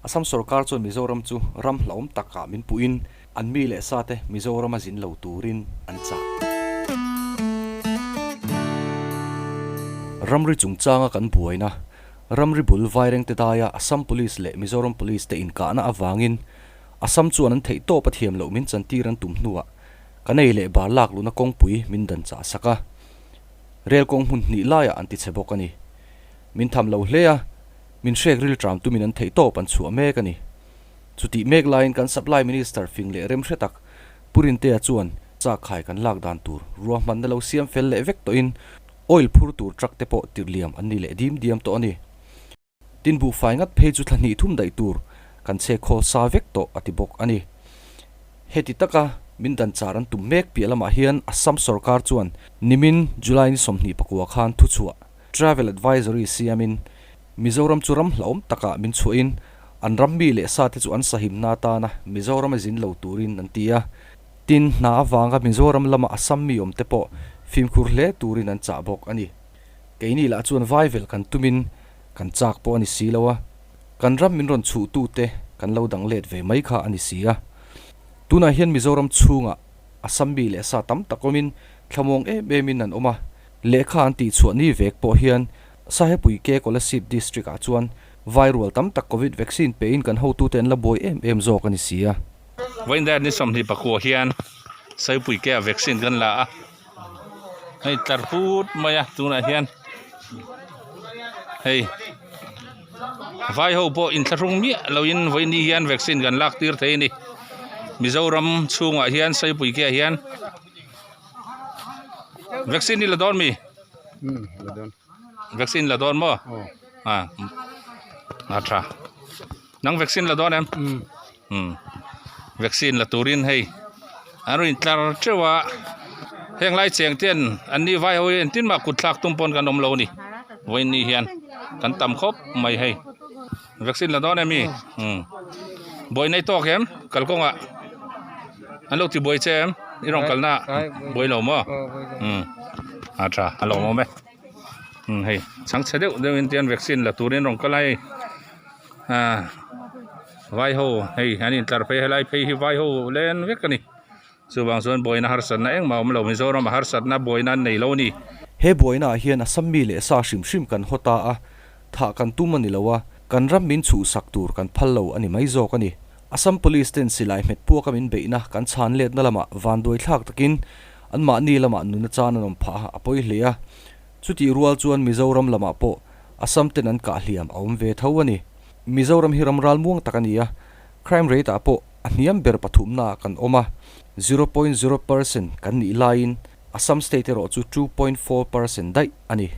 Assam sorkar chuan Mizoram chu ram hlauhawm takah min puhin an mi leh sate Mizorama zin lo turin an chah. Ramri chungchanga kan buaina, ramri bul Vairengte daia Assam Police leh Mizoram Police te inkahna avangin Assam chuan an theihtawp a thiam loh min chantir an tum hnuah kan ei leh bar lak luhna kawngpui min dan chah sak a, rel kawng hmun hnih laiah an ti chhe bawk a ni. Min tham lo hle a, min hrek rilṭam tumin an theihtawp an chhuah mek a ni. Chutih mek laiin kan Supply Minister fing leh rem hre tak Pu Rintea chuan chak khai kan lak dan tur ruahmanna lo siam fel leh vek tawhin oil phur tur truck te pawh tirhliam an ni leh dim diam tawh a ni. Tin buhfai ngat phei chu thla hnih thum daih tur kan chhe khawl sa vek tawh a ti bawk a ni. Heti taka min dan char an tum mek piah lamah hian Assam sorkar chuan nimin July ni 24 khan thuchhuah Travel Advisory siamin Mizoram chu ram hlauhawm takah min chhuahin an ram mi leh sate chu an sahimna atana Mizoram a zin lo turin an ti a. Tin, hna avanga Mizoram lama Assam mi awmte pawh fimkhur hle turin an chah bawk a ni. Keini lah chuan vai velh kan tumin kan chak pawh a ni si lo a, kan ram min rawn chhuh tute kan lo dang let ve mai kha a ni si a. Tunah hian Mizoram chhungah Assam mi leh sa tam tak awmin thlamuang em emin an awm a, lehkha an tihchhuah ni vek pawh hian Sahepui ke Kolasib District ah chuan vai rual tam tak Covid vaccine pein kan hotute an la buai em em zawk a ni si a. Vawiin ni 24 hian Sahepui ke ah vaccine kan la a. Hei tlar put mai a tunah hian hei vai ho pawh inthlahrung miah loin vawiin hian vaccine kan lak tir thei a ni Mizoram chhungah hian Saipui ke ah hian vaccine hi la dawn mi vaccine la dawn maw a a tha nang vaccine la dawn em umm vaccine la turin hei an rawn intlar teuh a heng lai cheng ten an ni vai ho hi engtin mah kut thlak tum pawn kan awm lo a ni vawiin ni hian kan tam khawp mai hei vaccine la dawn em mi umm buai nei tawk em kalkawngah an lo ti buai che em i rawn kalna buai lo maw umm a tha a lawmawm e umm hei chhangchhe deuh deuhin tian vaccine la turin rawn kal a hei. Ah vai ho hei an intlar phei helai phei hi vai ho len vek a ni chuvang chuan buaina harsatna engmah a awm lo Mizoram a harsatna buaina an nei lo a ni. He buaina ah hian Assam mi leh sa hrim hrim kan haw ta a, thah kan tum a ni lo a, kan ram min chhuhsak tur kan phal lo a ni mai zawk a ni. Assam Police ten silai hmet puaka min beihna kan chhan letna lamah vanduai thlak takin anmahni lamah nuna chan an awm phah a, a pawi hle a. Chutih rual chuan Mizoram lamah pawh Assam ten an kah hliam a awm ve tho a ni. Mizoram hi ram ral muang tak a ni a, crime rate ah pawh a hniam ber pathumnaah kan awm a, 0.0% kan nih laiin Assam state erawh chu 2.4% daih a ni.